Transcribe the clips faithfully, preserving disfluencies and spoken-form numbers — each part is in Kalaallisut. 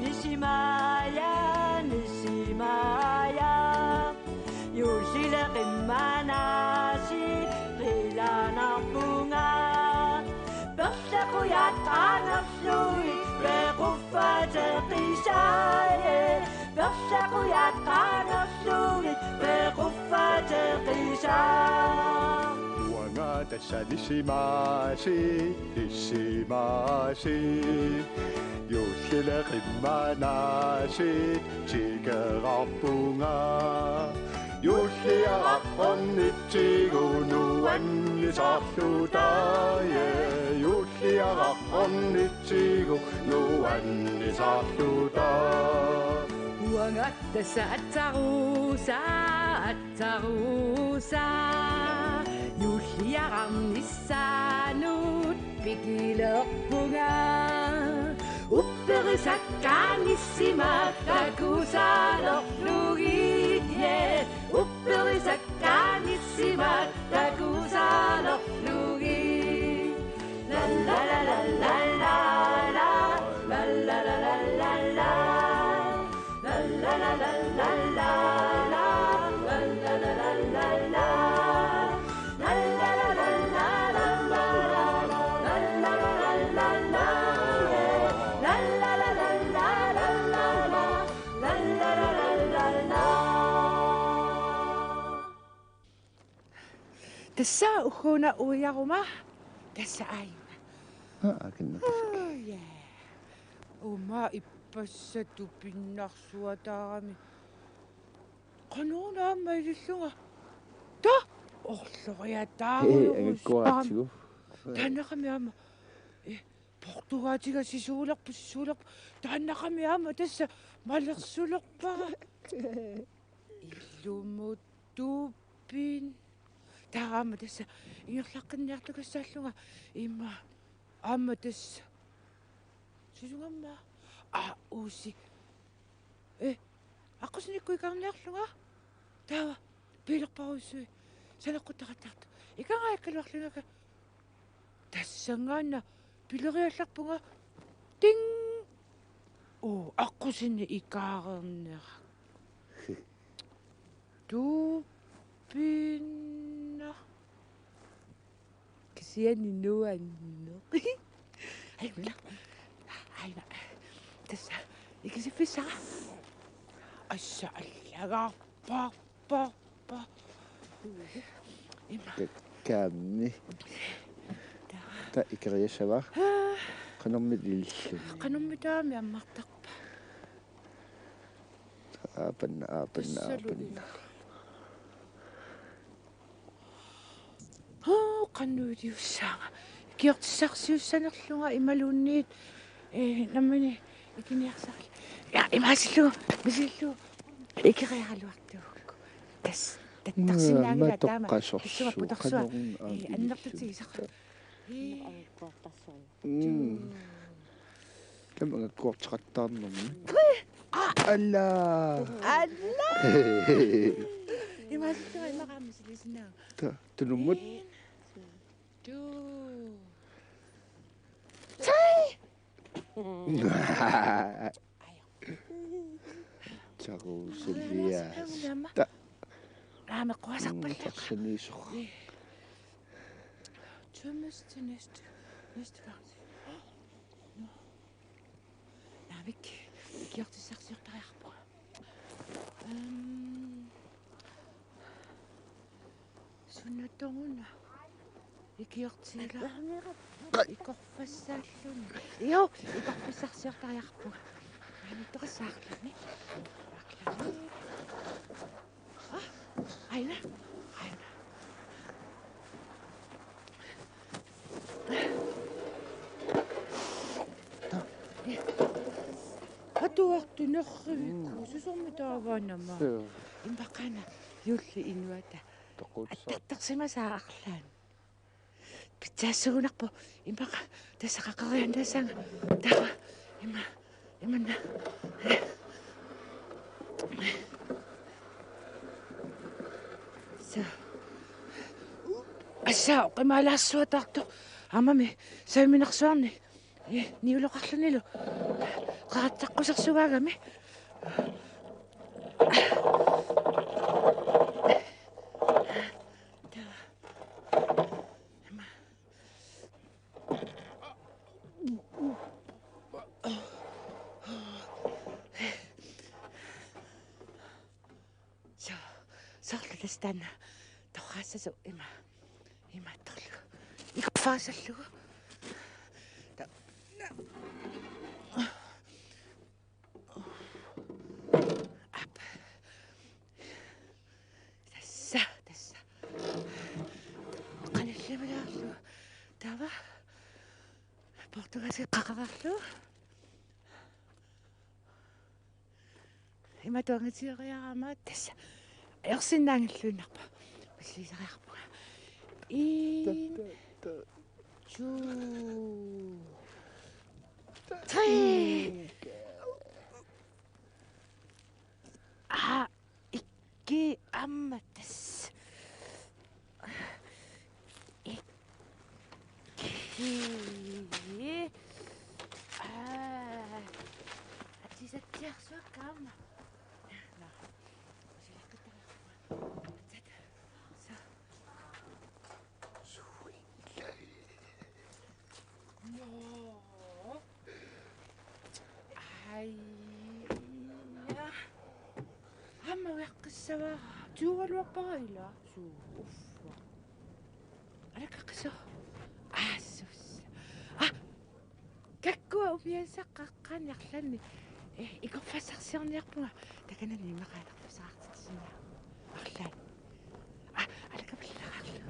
Nisimaaja, nisimaaja, juullile qimmanaasiit qilanarpunga. Perlaqujat qaangerlugit pequffateqisaaja, perlaqujat qaangerlugit pequffateqisaa. Uanga tassa nisimaasiit, nisimaasiit, juullile qimmanaasiit tikerarpunga. Juulliaraq ornitsigu nuannisarlutaa, juulliaraq ornitsigu nuannisarlutaa. Uanga tassa atsaruusaa, atsaruusaa, juulliaraq nissaanut pikilerpunga. Upperisakkaanissima takusalerlugit, yeah. Upperisakkaanissima takusalerlugit. La la la la la la la. La la la la la la la. Tassa ugguuna uiaruma. Tassa aina. Aa, kinna. Aa, ja. Uma ippassaq tupinnarsuataarami. Qanoruna aamma ilillunga. Ta! Orloriataarujussuarami. Ee, angakkuaratsigu. Taannaqami aamma. Ee, portugaatiga sisuulerpoq, sisuulerpoq. Taannaqami aamma tassa malersulerpara. Ilumut tupin. Taava aamma tassa ingerlaqqinniartugassaallunga imma aamma tassa. Susungamma. Aa, uusi. Ee, aqqusinerup ikaarniarlunga. Taava piilerparujussui. Saneqquttaqattaartoq. Ikaarniakkaluarlunga. Tassanngaannaq pileriallarpunga. Ting! Uu, aqqusineq ikaarniarlunga. Tupinnaq. Kisianni nuanneq. Aina. Aina. Tassa ikisiffissara. Assa allagarparput. Ima. Ka-, kaammi. Ta-, ta ikeriassava. Aa. Qanormi ililluni. Qanormi taami ammartarpa. Aapanna, aapanna, tassalu aapanna. Uu, qanoq iliussaanga. Ikiortissarsiussanerlunga imaluunniit, ee, nammineq ikiniarsarlunga. Ja, imaasillugu, misillugu. Ikeriaraluartuugukku. Tas-, tattarsinnaanngilaq taama. Maatoqqasorsuaq. Tassunga putorsua. Qanoruna. Ee, annertutigisaq. Ee. Mm. Taama angakkuarteqattaarnermi. Alla! Alla! Imaasittuga imaqaami silisinnaanga. Ta-, tunummut. Ee. Tuu. Sai! Ajo. Takusillias. Aamma. Ta-, aamma quasarpalleq. Mm, tassaniisoq. Ee. Tømmes til næste, næste gang. Nå. Naamik, ikiortissarsiortariaqarpunga. Øhm, sunatoruna ikiortiila. Ikorfassaalluni. Jo, ikorfissarsiortariaqarpunga. Naamik, toqassaarluni. Arlani. Aa, aina, aina. Atuartunerrivikku, mm, susormi taavaanama. Joo. Impaqaana juulli inuata. Toqutsa. Attartarsimasaa arlaanni. Pitsaassugunarpoq, imaqa, tassa qaqeriannaassaanga. Taava, ima, imanna. Sa. Assa, oqimaalaassuataartoq. Aammami, saviminarsuarni. Ee, niuloqarlunilu. Qaatsaqqussersugaagami. So, soorlu tassa taanna torraassasoq ima. Imaattorlu. Ikorfaasallugu. Ta-, Aap. Tassa, tassa. Qanillimalaarlugu. Taava. Portugalsk qaqareerlugu. Imatut angitigiariarama tassa. Ajorsinnaanngilluinnarpoq. Ulluisariaqarpunga. En, to, tre. Aa, ikki, aamma tassa. Ikki. Aa, atisatsiarsuakka aamma. Naa. Usilakkattarama. Atsat. Sa. Suullai. Nå. Ai. Ja. Aamma ujaqqissavara. Tuugaluarpara ila. Suu. Uffa. Alakkaqqissoq. Aa, sus. Aa. Kakkua umiassaq qaqqaani arlaanni. Eh, ikorfassarsiorniarpunga. Takanani imaqaanartussaartitsisinnaavunga. Arlaanni. Aa, alakkapillaarlu.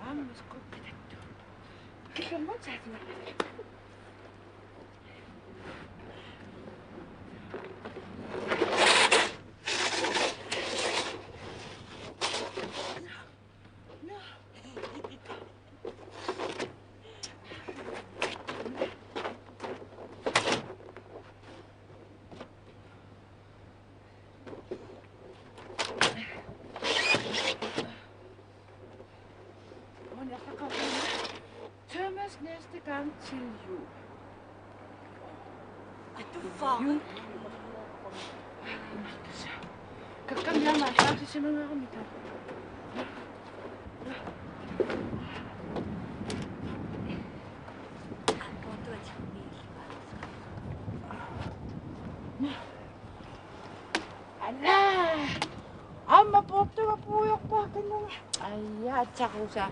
Aamma skukkatattu. Kikkammat saatimat. Tømmes næste gang til jul. Atuffaa. Jul. Kakkam jaama taasisimangaaramita. Alla! Aamma puuttuga puujuarpaakkannaga. Aja, atsarusa.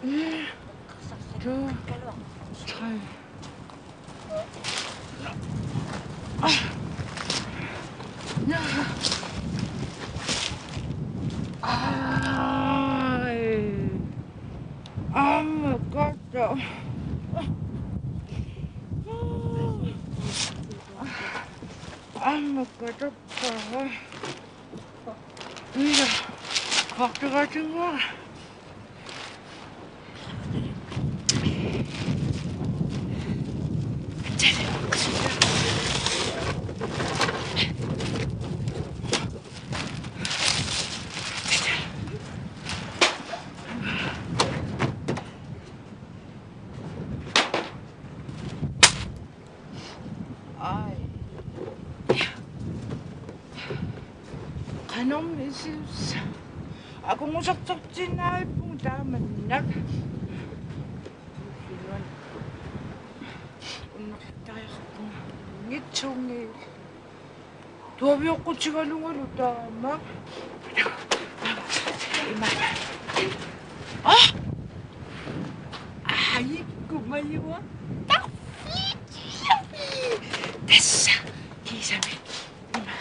En, to, tre. Ej. Aamma katta. Aamma katta. Mira, vaqtugaatinngua. Ai. Qanormi isussa. Akungusartartiinnarpunga taamannak. Unnertariaqarpunga. Ngitsunngi. Tuavioqqutigalugalu taama. Ima. Ah! Ajikku majua. Tarfik. Tassa. Kiisami. Ima.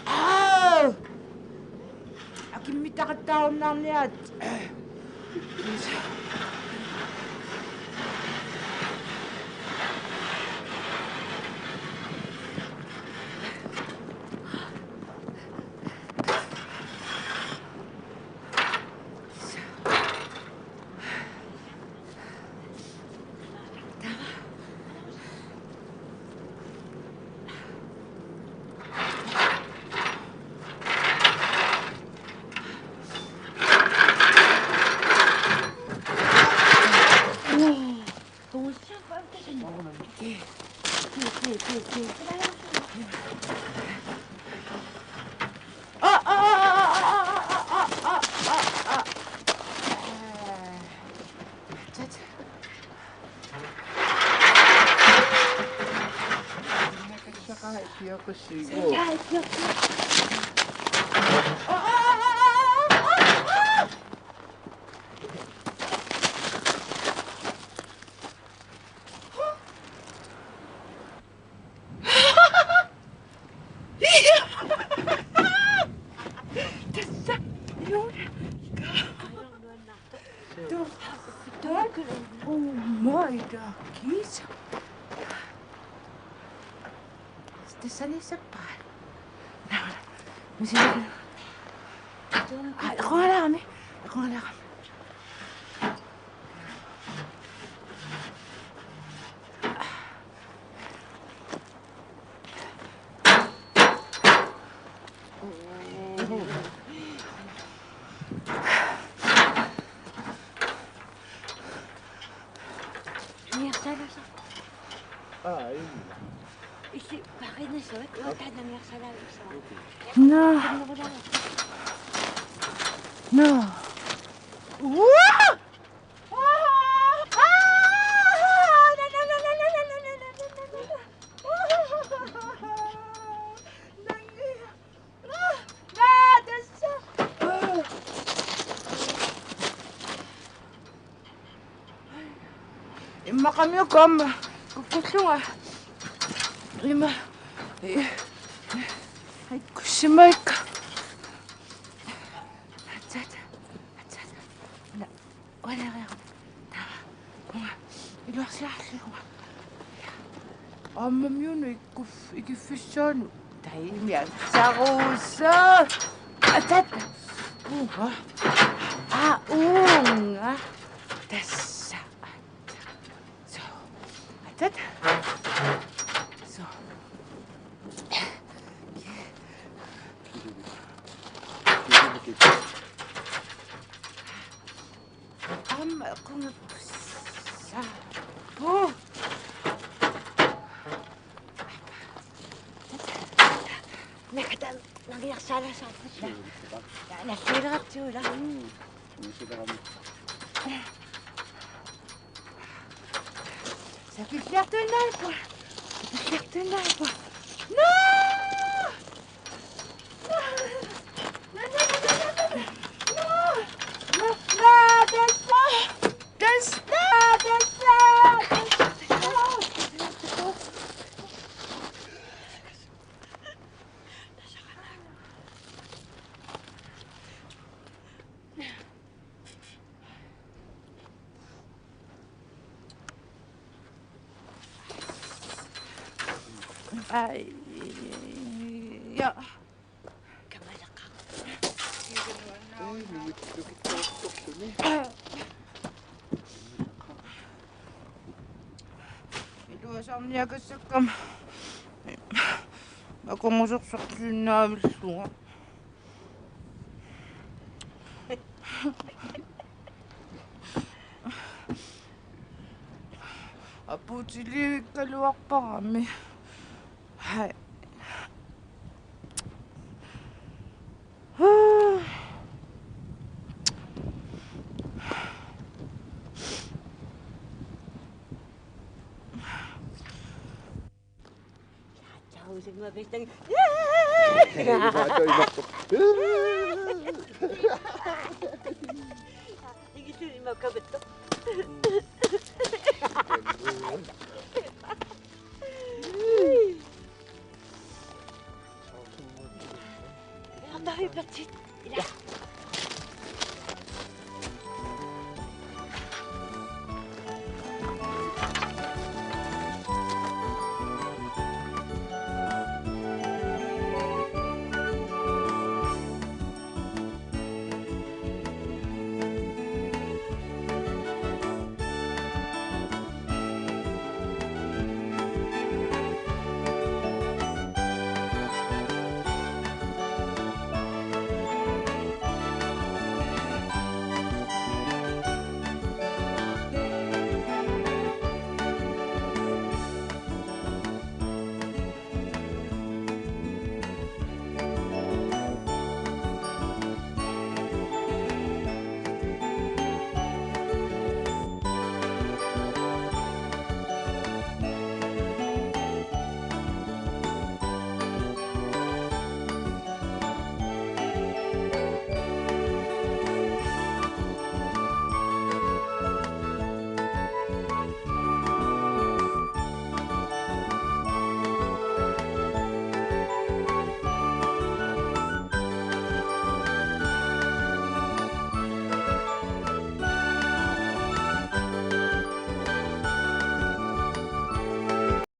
Aa! Akimmittaqattaarunnaarniaat. Oh my God, kiisa. Tassaniissappara. Musik. Aa, equngalaaramik. Equngalaaramik. Niarsaalaasa. Aa, ii. Issi parinissavik, uataanna niarsaalaavissava. Naa. Naa. Uaa! Immaqamiuk aamma kukkullunga. Ima. Ai, kussimaik. Atsat. Atsat. Una. Uaneriaruma. Taava. Uanga. Iluarsiarlugu. Aammamiunut ikkuf-, ikiffissaanut. Taimiassarussaaq. Atat. Uunga. Aa, uunga. Tassa. Atat. So. Atat. So. Aamma qungappussaapput. Nakata nangiarsaalaassapput. Nalliileratsigu ila. Mm. Sakilliartuinnarpara. Sakilliartuinnarpara. No! Ai. Ja. Iluasarniakassakkama akornusersorsinnaavillugu. Apuutilivikkaluarparami. Hai.